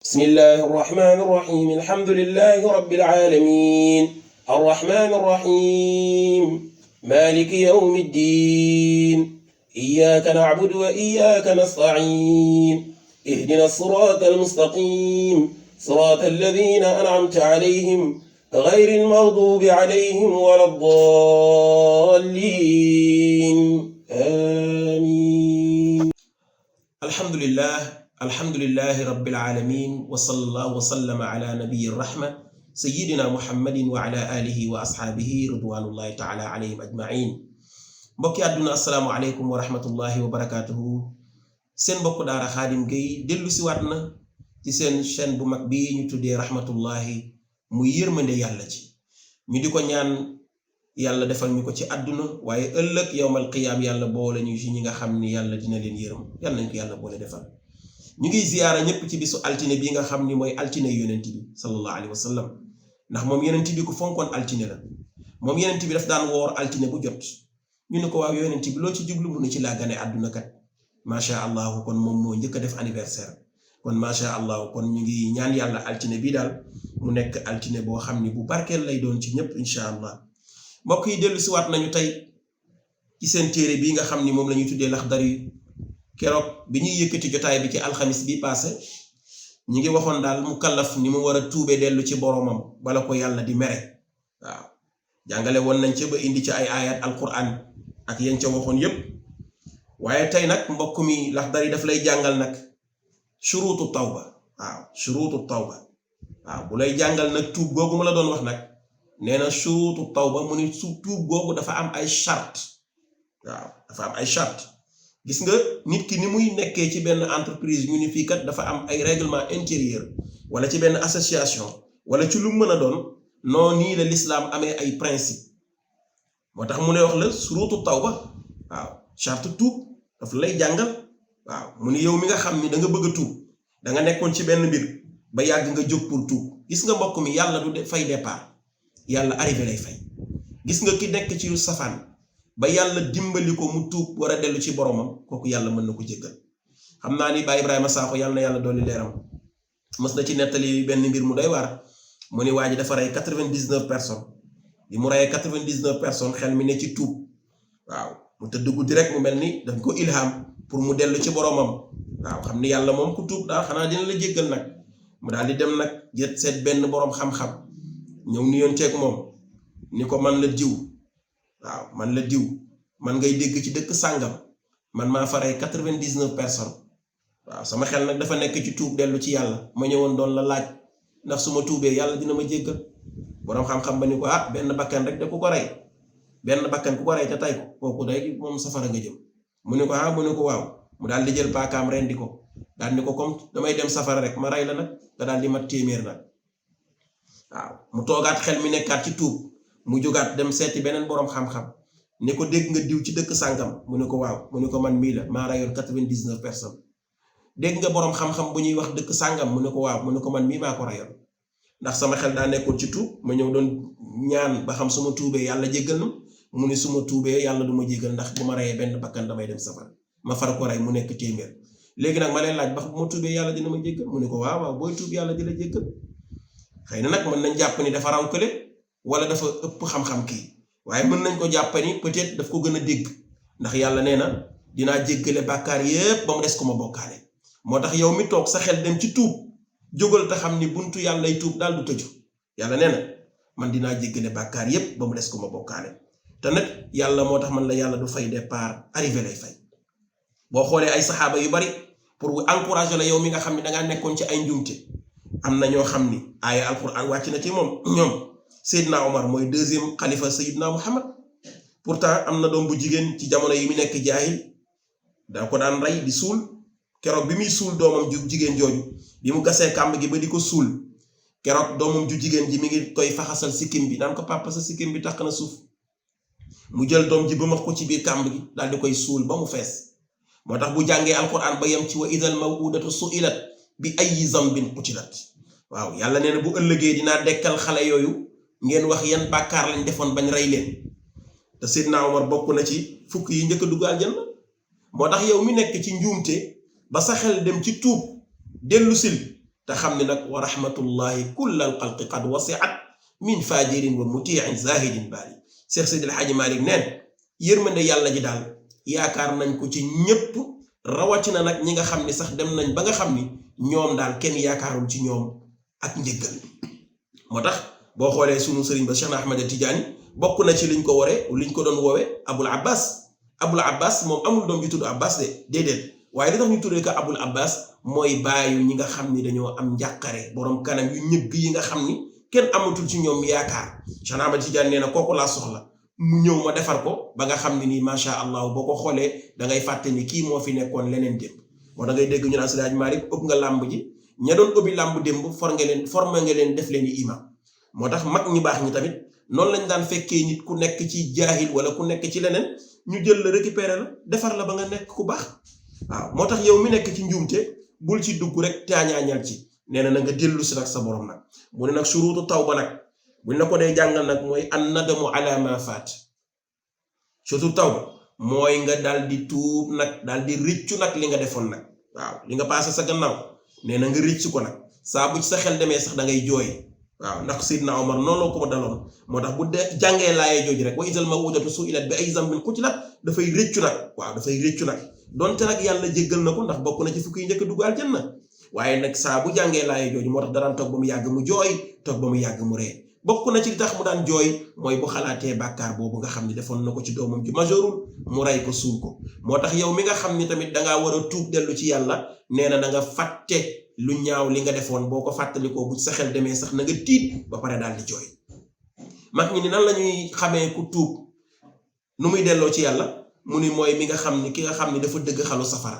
بسم الله الرحمن الرحيم الحمد لله رب العالمين الرحمن الرحيم مالك يوم الدين إياك نعبد وإياك نستعين اهدنا الصراط المستقيم صراط الذين أنعمت عليهم غير المغضوب عليهم ولا الضالين آمين. الحمد لله رب العالمين وصلى الله وسلم على نبي الرحمة سيدنا محمد وعلى آله وأصحابه رضوان الله تعالى عليهم أجمعين. mbokki àdduna assalaamu aleykum wa rahmatullahi wa barakatuhu. seen mbokk daara Khadim Gueye dellu si waat na ci seen chaîne bu mag bi ñu tuddee rahmatullahi muy yërmande yàlla ci ñu di ko ñaan yàlla defal ñu ko ci àdduna waaye ëllëg yawmal qiyaam yàlla boole ñu ci ñi nga xam ni yàlla dina leen yërëm yàlla nañ ko yàlla boole defal. ñu ngi ziyaara ñëpp ci bisu altine bi nga xam ni mooy altine yonent bi sallallahu alayhi wa sallam ndax moom yonent bi ku fonkoon altine la. moom yonent bi daf daan woor altine bu jot ñu ne ko waaw yonent bi loo ci jublu mu ne ci laa gane àdduna kat macha allah kon moom moo njëkk a def anniversaire kon macha allah kon ñu ngi ñaan yàlla altine bi daal mu nekk altine boo xam ni bu barkeel lay doon ci ñëpp incha allah. mbokk yi dellu si waat nañu tey ci seen téere bii nga xam ni moom la ñuy tuddee Laxdari. keroog bi ñuy yëkkati jotaay bi ci alxamis bi passé ñi ngi waxoon daal mu kallaf ni mu war a tuube dellu ci boromam bala ko yàlla di mere waaw jàngale woon nañ ca ba indi ci ay ayat alquran ak yéen ca waxoon yépp waaye tey nag mbokk mi Laxdari daf lay jàngal nag shuruutu tawba waaw bu lay jàngal nag tuub googu ma la doon wax nag nee na shuruutu tawba mu ni su tuub googu dafa am ay charte waaw dafa am ay charte. gis nga nit ki ni muy nekkee ci benn entreprise ñu ni fii kat dafa am ay règlement intérieur wala ci benn association wala ci lu mën a doon noo nii la l'islam amee ay principe moo tax mu ne wax la surutu tawba waaw charte tuub daf lay jàngal waaw mu ni yow mi nga xam ni da nga bëgg a tuub da nga nekkoon ci benn mbir ba yàgg nga jóg pour tuub gis nga mbokk mi yàlla du fay départ yàlla arrivé lay fay. gis nga ki nekk ci safaan ba yàlla dimbali ko mu tuub war a dellu ci boromam kooku yàlla mën na ko jéggal. xam naa ni Baye Ibrahima Sakho yàlla na yàlla dolli leeram mës na ci nettali benn mbir mu doy waar mu ni waa ji dafa rey 99 personnes bi mu reyee 99 personnes xel mi ne ci tuub waaw mu tëdd guddi rek mu mel ni dañ ko ilham pour mu dellu ci boromam waaw xam ni yàlla moom ku tuub daal xanaa dina la jéggal nag mu daal di dem nag jët seet benn borom xam-xam ñëw nuyonteeg moom ni ko man la diw. waaw man la diw man ngay dégg ci dëkk sàngam man maa faree 99 personnes waaw sama xel nag dafa nekk ci tuub dellu ci yàlla ma ñëwoon doon la laaj ndax su ma tuubee yàlla dina ma jéggal boroom xam-xam ba ni ko benn bakkan rek de ku ko rey benn bakkan ku ko rey te tay ko kooku day moom safara nga jëm mu ne ko mu ne ko waaw mu daal di jël paakaam rendi ko daal ni ko comme damay dem safara rek ma rey la nag nga daal di mat téeméer nag waaw mu toogaat xel mi nekkaat ci tuub mu jógaat dem seeti beneen boroom xam-xam ne ko dégg nga diw ci dëkk sàngam mu ne ko waaw mu ne ko man mii la maa rayoon 99 personnes dégg nga boroom xam-xam bu ñuy wax dëkk sàngam mu ne ko waaw mu ne ko man mii maa ko rayoon ndax sama xel daa nekkoon ci tuub ma ñëw doon ñaan ba xam su ma tuubee yàlla jéggal na mu ne su ma tuubee yàlla du ma jéggal ndax bu ma rayee benn bakkan damay dem safara ma far ko rey mu nekk téeméer léegi nag ma leen laaj ba bu ma tuubee yàlla dina ma jéggal mu ne ko waaw booy tuub yàlla di la jéggal xëy na nag mën nañ jàpp ni dafa raw kële wala dafa ëpp xam-xam kii waaye mën nañ ko jàpp ni peut-être daf ko gën a dégg ndax yàlla nee na dinaa jéggale bàkkaar yépp ba mu des ko ma bokkaale moo tax yow mi toog sa xel dem ci tuub jógal te xam ni buntu yàllay tuub daal du tëju yàlla nee na man dinaa jéggale bàkkaar yépp ba mu des ko ma bokkaale te nag yàlla moo tax man la yàlla du fay départ arrivé lay fay. boo xoolee ay saxaaba yu bari pour encourager la yow mi nga xam ne dangaa nekkoon ci ay njuumte am na ñoo xam ni aaya alquran wàcc na ci moom ñoom Seydina Omar mooy deuxième xalifa Seydina Muhammad pourtant am na doom bu jigéen ci jamono yi mu nekk jaahil da ko daan rey di suul keroog bi muy suul doomam ju jigéen jooju bi mu gasee kàmb gi ba di ko suul keroog doomam ju jigéen ji mi ngi koy faxasal sikkim bi naan ko papa sa sikkim bi takk na suuf mu jël doom ji ba max ko ci biir kàmb gi daal di koy suul ba mu fees moo tax bu jàngee alquran ba yem ci wa idal mawudatu suilat bi ayyi zambin qutilat waaw yàlla nee na bu ëllëgee dinaa dekkal xale yooyu ngeen wax yan bàkkaar lañ defoon bañ rey leen te Seydina Omar bokk na ci fukk yi njëkk a dugg aljanna moo tax yow mi nekk ci njuumte ba sa xel dem ci tuub dellu sil te xam ne nag wa rahmatullahi kullal xalqi qad wasiat min fajirin wa mutiin zahidin baari Cheikh Seydil Hadji Malick neen yërmande yàlla ji daal yaakaar nañ ko ci ñépp rawatina nag ñi nga xam ni sax dem nañ ba nga xam ni ñoom daal kenn yaakaarul ci ñoom ak njëggal moo tax boo xoolee sunu sëriñ ba Cheikh Ahmed Tidiane bokk na ci liñ ko doon woowe Abul Abbas moom amul doom ju tudd Abbas de déedéet waaye li tax ñu tuddee ko Abul Abbas mooy bàyyu ñi nga xam ni dañoo am njàqare borom kanam yu ñëgg yi nga xam ni kenn amatul ci ñoom yaakaar Cheikh Ahmed Tidiane nee na kooku laa soxla mu ñëw ma defar ko ba nga xam ne nii macha allah boo ko xoolee da ngay fàtte ni kii moo fi nekkoon leneen démb moo da ngay dégg ñu naan Seydi Hadji Malick ëpp nga làmb ji ña doon ubbi làmb démb formé nga leen def leen i imam moo tax mag ñi baax ñi tamit noonu lañ daan fekkee nit ku nekk ci jaahil wala ku nekk ci leneen ñu jël la récupérer la defar la ba nga nekk ku baax waaw moo tax yow mi nekk ci njuumte bul ci dugg rek taañaañal ci nee na nga dellu si nag sa borom nag mu ne nag suruutu tawba nag buñ la ko dee jàngal nag mooy an nadamu ala ma faat surtout tawba mooy nga daal di tuub nag daal di rëccu nag li nga defoon nag waaw li nga passé sa gannaaw nee na nga rëccu ko nag saa bu ci sa xel demee sax da ngay jooy waaw ndax Seydina Omar noonu la ko ma daloon moo tax bu dee jàngee laayee jooju rek wa izal mawudatu su'ilat bi ay zambin qutilat dafay rëccu nag waaw dafay rëccu nag donte nag yàlla jéggal na ko ndax bokk na ci fukki njëkk dugg aljanna waaye nag saa bu jàngee laayee jooju moo tax daraan toog ba mu yàgg mu jooy toog ba mu yàgg mu ree bokk na ci li tax mu daan jooy mooy bu xalaatee bàkkaar boobu nga xam ni defoon na ko ci doomam ju majeurul mu rey ko suul ko moo tax yow mi nga xam ni tamit dangaa war a tuub dellu ci yàlla nee na da nga fàtte lu ñaaw li nga defoon boo ko fàttalikoo bu sa xel demee sax na nga tiit ba pare daal di jooy mag ñi ni nan la ñuy xamee ku tuub nu muy delloo ci yàlla mu ni mooy mi nga xam ni ki nga xam ni dafa dëgg xalu safara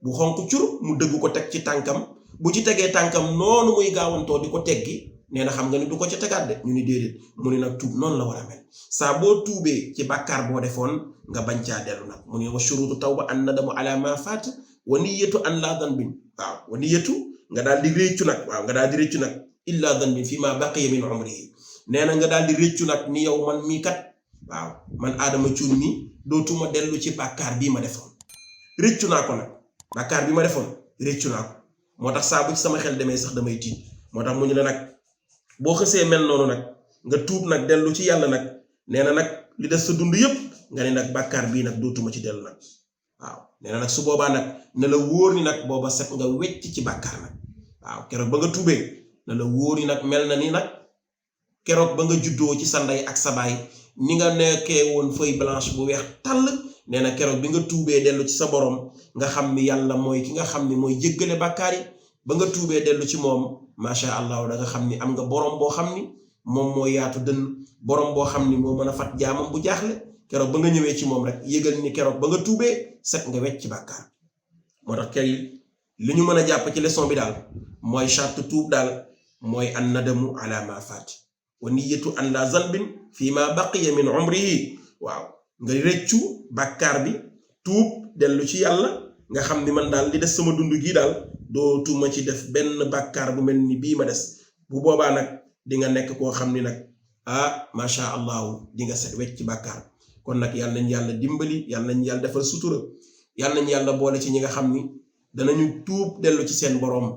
bu xonk cur mu dëgg ko teg ci tànkam bu ci tegee tànkam noonu muy gaawantoo di ko teggi nee na xam nga ni du ko ca tegaat de ñu ni déedéet mu ni nag tuub noonu la war a mel saa boo tuubee ci bàkkaar boo defoon nga bañ caa dellu nag mu ni wa shurutu tawba an nadamu ala ma faat wa niyatu an la danbin waaw wa niyatu nga daal di réccu nag waaw nga daal di réccu nag illa danbin fi ma baqiya min umrihi nee na nga daal di réccu nag ni yow man mii kat waaw man Adama Thioune mi dootuma dellu ci bàkkaar bii ma defoon réccu naa ko nag bàkkaar bi ma defoon réccu naa ko moo tax saa bu ci sama xel demee sax damay tiit moo tax mu ñu la nag boo xësee mel noonu nag nga tuub nag dellu ci yàlla nag nee na nag li des sa dund yépp nga ne nag bàkkaar bii nag dootuma ci dellu nag waaw nee na nag su boobaa nag na la wóor ni nag booba set nga wecc ci bàkkaar nag waaw keroog ba nga tuubee na la wóor ni nag mel na ni nag keroog ba nga juddoo ci sa ndey ak sa baay ni nga nekkee woon feuille blanche bu weex tàll nee na keroog bi nga tuubee dellu ci sa borom nga xam ni yàlla mooy ki nga xam ni mooy jéggale bàkkaar yi ba nga tuubee dellu ci moom macha allah da nga xam ni am nga borom boo xam ni moom moo yaatu dënn borom boo xam ni moo mën a fat jaamam bu jaaxle keroog ba nga ñëwee ci moom rek yëgal ni keroog ba nga tuubee set nga wecc ci bàkkaar moo tax kay li ñu mën a jàpp ci leçon bi daal mooy charte tuub daal mooy an nadamu ala ma faat wa niyatu an la zanbin fi ma baqiya min umrihi waaw nga rëccu bàkkaar bi tuub dellu ci yàlla nga xam ni man daal li des sama dund gii daal dootuma ci def benn bàkkaar bu mel ni bii ma des bu boobaa nag di nga nekk koo xam ni nag macha allahu di nga set wecc ci bàkkaar kon nag yàlla nañ yàlla dimbali yàlla nañ yàlla defal sutura yàlla nañ yàlla boole ci ñi nga xam ni danañu tuub dellu ci seen boroom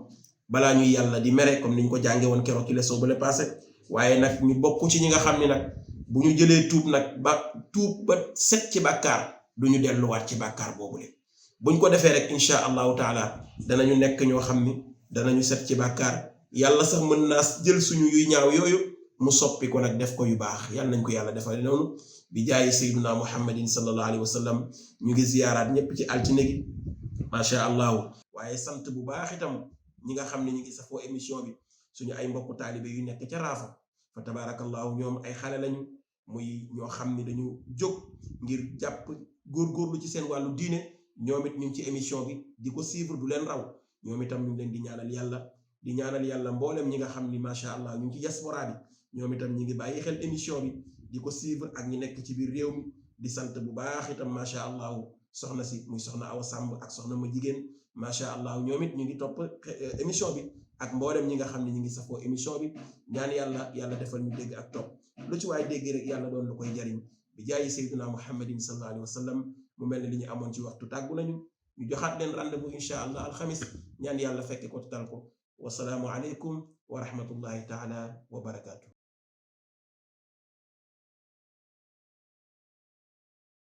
balaa ñuy yàlla di mere comme niñ ko jànge woon keroog ci leçon bu le passé waaye nag ñu bokk ci ñi nga xam ni nag bu ñu jëlee tuub nag ba tuub ba set ci bàkkaar du ñu delluwaat ci bàkkaar boobule buñ ko defee rek incha allahu taala danañu nekk ñoo xam ni danañu set ci bàkkaar yàlla sax mën naa jël suñu yuy ñaaw yooyu mu soppi ko nag def ko yu baax yàlla nañ ko yàlla defal noonu bi jaayi sayyiduna muhammadin sallallahu alayhi wa sallam ñu ngi ziyaaraat ñëpp ci altine gi macha allahu waaye sant bu baax itam ñi nga xam ne ñu ngi safoo émission bi suñu ay mbokku taalibe yu nekk ca raafa fa tabarakallahu ñoom ay xale lañu muy ñoo xam ni dañu jóg ngir jàpp góorgóorlu ci seen wàllu diine ñoom it ñu ngi ci émission bi di ko suivre du leen raw ñoom itam ñu ngi leen di ñaanal yàlla mboolem ñi nga xam ni macha allah ñu ngi ci diaspora bi ñoom itam ñu ngi bàyyi xel émission bi di ko suivre ak ñi nekk ci biir réew mi di sant bu baax itam macha allah soxna si muy soxna Awa Samb ak soxna ma jigéen macha allah ñoom it ñu ngi topp émission bi ak mboolem ñi nga xam ne ñu ngi safoo émission bi ñaan yàlla defal ñu dégg ak topp lu ci waaye dégg rek yàlla doon lu koy jariñ bi jaayi sayyidina muhammadin sallallahu alayhi wa sallam mu mel ne li ñu amoon ci waxtu tàggu nañu ñu joxaat leen rendez-vous incha allah alxamis ñaan yàlla fekke ko tal ko wasalaamu aleykum wa rahmatullahi taala wa barakaatu.